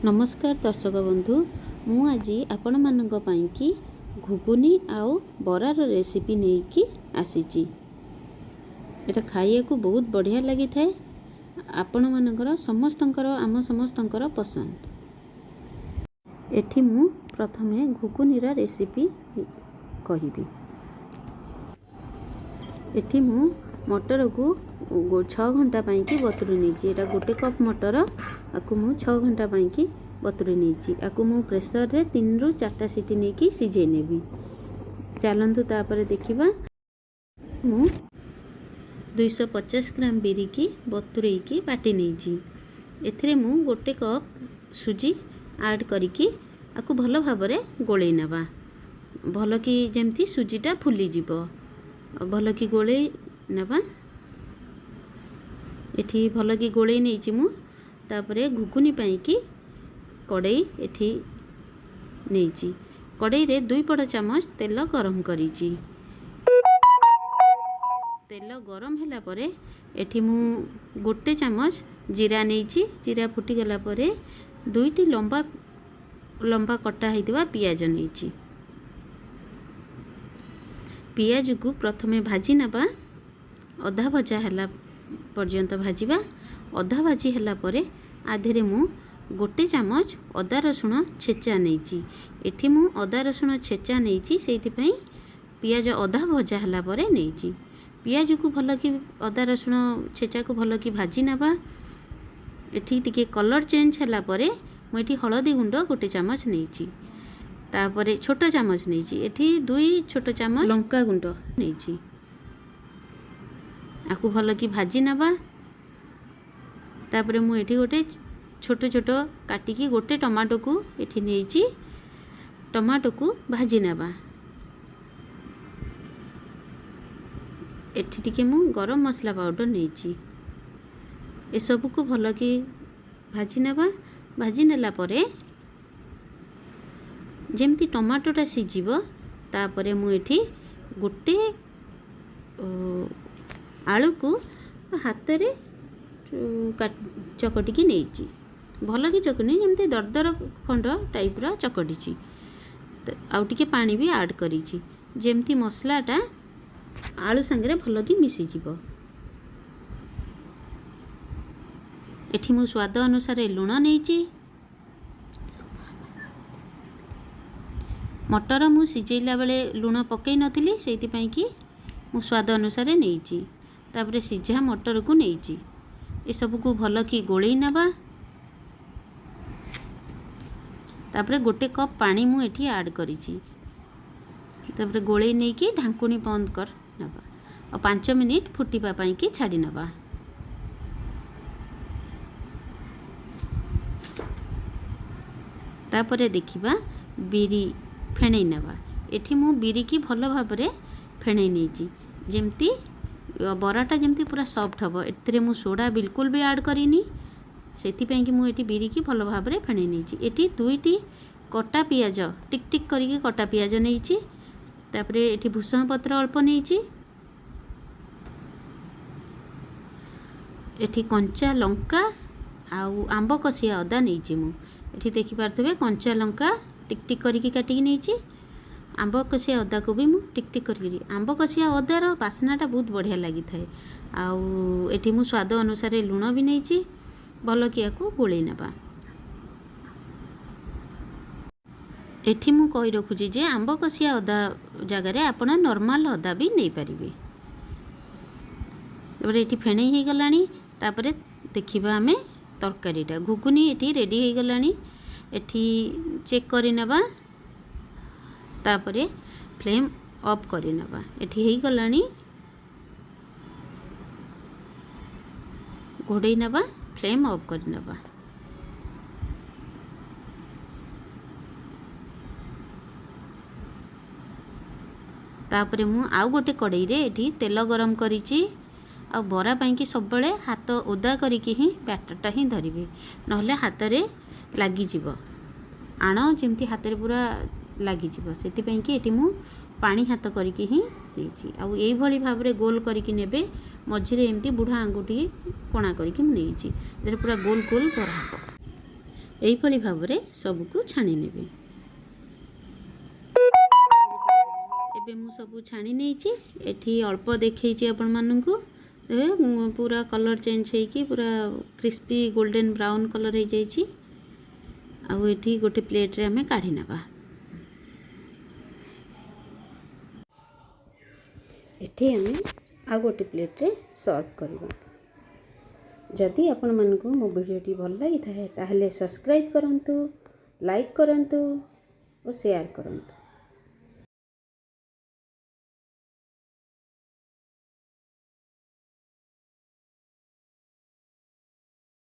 ନମସ୍କାର ଦର୍ଶକ ବନ୍ଧୁ, ମୁଁ ଆଜି ଆପଣମାନଙ୍କ ପାଇଁକି ଘୁଗୁନି ଆଉ ବରାର ରେସିପି ନେଇକି ଆସିଛି। ଏଇଟା ଖାଇବାକୁ ବହୁତ ବଢ଼ିଆ ଲାଗିଥାଏ, ଆପଣମାନଙ୍କର ସମସ୍ତଙ୍କର, ଆମ ସମସ୍ତଙ୍କର ପସନ୍ଦ। ଏଠି ମୁଁ ପ୍ରଥମେ ଘୁଗୁନିର ରେସିପି କହିବି। ଏଠି ମୁଁ ମଟରକୁ 6 ଘଣ୍ଟା ପାଇଁକି ବତୁରି ନେଇଛି। ଏଇଟା 1 କପ୍ ମଟର, ଆକୁ ମୁଁ 6 ଘଣ୍ଟା ପାଇଁକି ବତୁରି ନେଇଛି। ଆକୁ ମୁଁ ପ୍ରେସରରେ 3ରୁ 4ଟା ସିଟି ନେଇକି ସିଝେଇ ନେବି। ଚାଲନ୍ତୁ ତାପରେ ଦେଖିବା। ମୁଁ 250 ଗ୍ରାମ ବିରିକି ବତୁରେଇକି ବାଟି ନେଇଛି। ଏଥିରେ ମୁଁ 1 କପ୍ ସୁଜି ଆଡ଼୍ କରିକି ଆକୁ ଭଲ ଭାବରେ ଗୋଳେଇ ନେବା, ଭଲକି ଯେମିତି ସୁଜିଟା ଫୁଲିଯିବ, ଭଲକି ଗୋଳେଇ ନେବା। ଏଠି ଭଲକି ଗୋଳେଇ ନେଇଛି ମୁଁ। ତାପରେ ଘୁଗୁନି ପାଇଁକି କଡ଼େଇ ଏଠି ନେଇଛି। କଡ଼େଇରେ 2 ବଡ଼ ଚାମଚ ତେଲ ଗରମ କରିଛି। ତେଲ ଗରମ ହେଲା ପରେ ଏଠି ମୁଁ 1 ଚାମଚ ଜିରା ନେଇଛି। ଜିରା ଫୁଟିଗଲା ପରେ 2ଟି ଲମ୍ବା ଲମ୍ବା କଟା ହେଇଥିବା ପିଆଜ ନେଇଛି। ପିଆଜକୁ ପ୍ରଥମେ ଭାଜି ନେବା, ଅଧା ଭଜା ହେଲା ପର୍ଯ୍ୟନ୍ତ ଭାଜିବା। ଅଧା ଭାଜି ହେଲା ପରେ ଆଧିରେ ମୁଁ 1 ଚାମଚ ଅଦା ରସୁଣ ଛେଚା ନେଇଛି। ଏଠି ମୁଁ ଅଦା ରସୁଣ ଛେଚା ନେଇଛି, ସେଇଥିପାଇଁ ପିଆଜ ଅଧା ଭଜା ହେଲା ପରେ ନେଇଛି। ପିଆଜକୁ ଭଲକି ଅଦା ରସୁଣ ଛେଚାକୁ ଭଲକି ଭାଜି ନେବା। ଏଠି ଟିକେ କଲର୍ ଚେଞ୍ଜ ହେଲା ପରେ ମୁଁ ଏଠି ହଳଦୀ ଗୁଣ୍ଡ 1 ଚାମଚ ନେଇଛି, ତାପରେ ଛୋଟ ଚାମଚ ନେଇଛି। ଏଠି 2 ଛୋଟ ଚାମଚ ଲଙ୍କା ଗୁଣ୍ଡ ନେଇଛି। ଆକୁ ଭଲକି ଭାଜି ନେବା। ତାପରେ ମୁଁ ଏଠି ଗୋଟେ ଛୋଟ ଛୋଟ କାଟିକି ଗୋଟେ ଟମାଟୋକୁ ଏଠି ନେଇଛି, ଟମାଟୋକୁ ଭାଜି ନେବା। ଏଠି ଟିକେ ମୁଁ ଗରମ ମସଲା ପାଉଡ଼ର ନେଇଛି। ଏସବୁକୁ ଭଲକି ଭାଜି ନେବା। ଭାଜି ନେଲା ପରେ ଯେମିତି ଟମାଟୋଟା ସିଝିବ, ତାପରେ ମୁଁ ଏଠି ଗୋଟେ ଆଳୁକୁ ହାତରେ ଚକଟିକି ନେଇଛି। ଭଲକି ଚକଟିନି, ଯେମିତି ଦରଦର ଖଣ୍ଡ ଟାଇପ୍ର ଚକଟିଛି। ଆଉ ଟିକେ ପାଣି ବି ଆଡ଼୍ କରିଛି, ଯେମିତି ମସଲାଟା ଆଳୁ ସାଙ୍ଗରେ ଭଲକି ମିଶିଯିବ। ଏଠି ମୁଁ ସ୍ୱାଦ ଅନୁସାରେ ଲୁଣ ନେଇଛି। ମଟର ମୁଁ ସିଝେଇଲା ବେଳେ ଲୁଣ ପକାଇ ନଥିଲି, ସେଇଥିପାଇଁ କି ମୁଁ ସ୍ୱାଦ ଅନୁସାରେ ନେଇଛି। ତାପରେ ସିଝା ମଟରକୁ ନେଇଛି। ଏସବୁକୁ ଭଲକି ଗୋଳେଇ ନେବା। ତାପରେ 1 କପ୍ ପାଣି ମୁଁ ଏଠି ଆଡ଼୍ କରିଛି। ତାପରେ ଗୋଳେଇ ନେଇକି ଢାଙ୍କୁଣୀ ବନ୍ଦ କରି ନେବା ଆଉ 5 ମିନିଟ୍ ଫୁଟିବା ପାଇଁକି ଛାଡ଼ି ନେବା। ତାପରେ ଦେଖିବା ବିରି ଫେଣେଇ ନେବା। ଏଠି ମୁଁ ବିରିକି ଭଲ ଭାବରେ ଫେଣେଇ ନେଇଛି, ଯେମିତି ବରାଟା ଯେମିତି ପୁରା ସଫ୍ଟ ହେବ। ଏଥିରେ ମୁଁ ସୋଡ଼ା ବିଲକୁଲ ବି ଆଡ଼୍ କରିନି, ସେଥିପାଇଁକି ମୁଁ ଏଠି ବିରିକି ଭଲ ଭାବରେ ଫେଣେଇ ନେଇଛି। ଏଠି 2ଟି କଟା ପିଆଜ ଟିକ୍ ଟିକ୍ କରିକି କଟା ପିଆଜ ନେଇଛି। ତାପରେ ଏଠି ଭୃଷଙ୍ଗ ପତ୍ର ଅଳ୍ପ ନେଇଛି। ଏଠି କଞ୍ଚା ଲଙ୍କା ଆଉ ଆମ୍ବ କଷିଆ ଅଦା ନେଇଛି ମୁଁ। ଏଠି ଦେଖିପାରୁଥିବେ କଞ୍ଚା ଲଙ୍କା ଟିକ୍ ଟିକ୍ କରିକି କାଟିକି ନେଇଛି। ଆମ୍ବ କଷିଆ ଅଦାକୁ ବି ମୁଁ ଟିକ୍ ଟିକ୍ କରିକି, ଆମ୍ବ କଷିଆ ଅଦାର ବାସ୍ନାଟା ବହୁତ ବଢ଼ିଆ ଲାଗିଥାଏ। ଆଉ ଏଠି ମୁଁ ସ୍ୱାଦ ଅନୁସାରେ ଲୁଣ ବି ନେଇଛି। ଭଲକି ୟାକୁ ଗୋଳେଇ ନେବା। ଏଠି ମୁଁ କହି ରଖୁଛି ଯେ ଆମ୍ବ କଷିଆ ଅଦା ଜାଗାରେ ଆପଣ ନର୍ମାଲ୍ ଅଦା ବି ନେଇପାରିବେ। ତାପରେ ଏଠି ଫେଣେଇ ହେଇଗଲାଣି। ତାପରେ ଦେଖିବା ଆମେ ତରକାରୀଟା। ଘୁଗୁନି ଏଠି ରେଡ଼ି ହେଇଗଲାଣି। ଏଠି ଚେକ୍ କରିନେବା, ତାପରେ ଫ୍ଲେମ୍ ଅଫ୍ କରିନେବା। ଏଠି ହେଇଗଲାଣି, ଘୋଡ଼େଇ ନେବା, ଫ୍ଲେମ୍ ଅଫ୍ କରିନେବା। ତାପରେ ମୁଁ ଆଉ ଗୋଟେ କଡ଼େଇରେ ଏଠି ତେଲ ଗରମ କରିଛି। ଆଉ ବରା ପାଇଁକି ସବୁବେଳେ ହାତ ଓଦା କରିକି ହିଁ ବ୍ୟାଟରଟା ହିଁ ଧରିବେ, ନହେଲେ ହାତରେ ଲାଗିଯିବ। ଆଣ ଯେମିତି ହାତରେ ପୁରା ଲାଗିଯିବ, ସେଥିପାଇଁକି ଏଠି ମୁଁ ପାଣି ହାତ କରିକି ହିଁ ନେଇଛି। ଆଉ ଏଇଭଳି ଭାବରେ ଗୋଲ କରିକି ନେବେ, ମଝିରେ ଏମିତି ବୁଢ଼ା ଆଙ୍ଗୁଠି କଣା କରିକି ମୁଁ ନେଇଛି। ଏଥିରେ ପୁରା ଗୋଲ ଗୋଲ ବରା ହେବ। ଏଇଭଳି ଭାବରେ ସବୁକୁ ଛାଣି ନେବି। ଏବେ ମୁଁ ସବୁ ଛାଣି ନେଇଛି। ଏଠି ଅଳ୍ପ ଦେଖେଇଛି ଆପଣମାନଙ୍କୁ। ଏବେ ପୁରା କଲର୍ ଚେଞ୍ଜ ହେଇକି ପୁରା କ୍ରିସ୍ପି ଗୋଲ୍ଡେନ୍ ବ୍ରାଉନ୍ କଲର୍ ହେଇଯାଇଛି। ଆଉ ଏଠି ଗୋଟେ ପ୍ଲେଟ୍ରେ ଆମେ କାଢ଼ି ନେବା। ଏଠି ଆମେ ଆଉ ଗୋଟେ ପ୍ଲେଟ୍ରେ ସର୍ଭ କରିବା। ଯଦି ଆପଣମାନଙ୍କୁ ମୋ ଭିଡ଼ିଓଟି ଭଲ ଲାଗିଥାଏ, ତାହେଲେ ସବସ୍କ୍ରାଇବ୍ କରନ୍ତୁ, ଲାଇକ୍ କରନ୍ତୁ ଓ ସେୟାର କରନ୍ତୁ।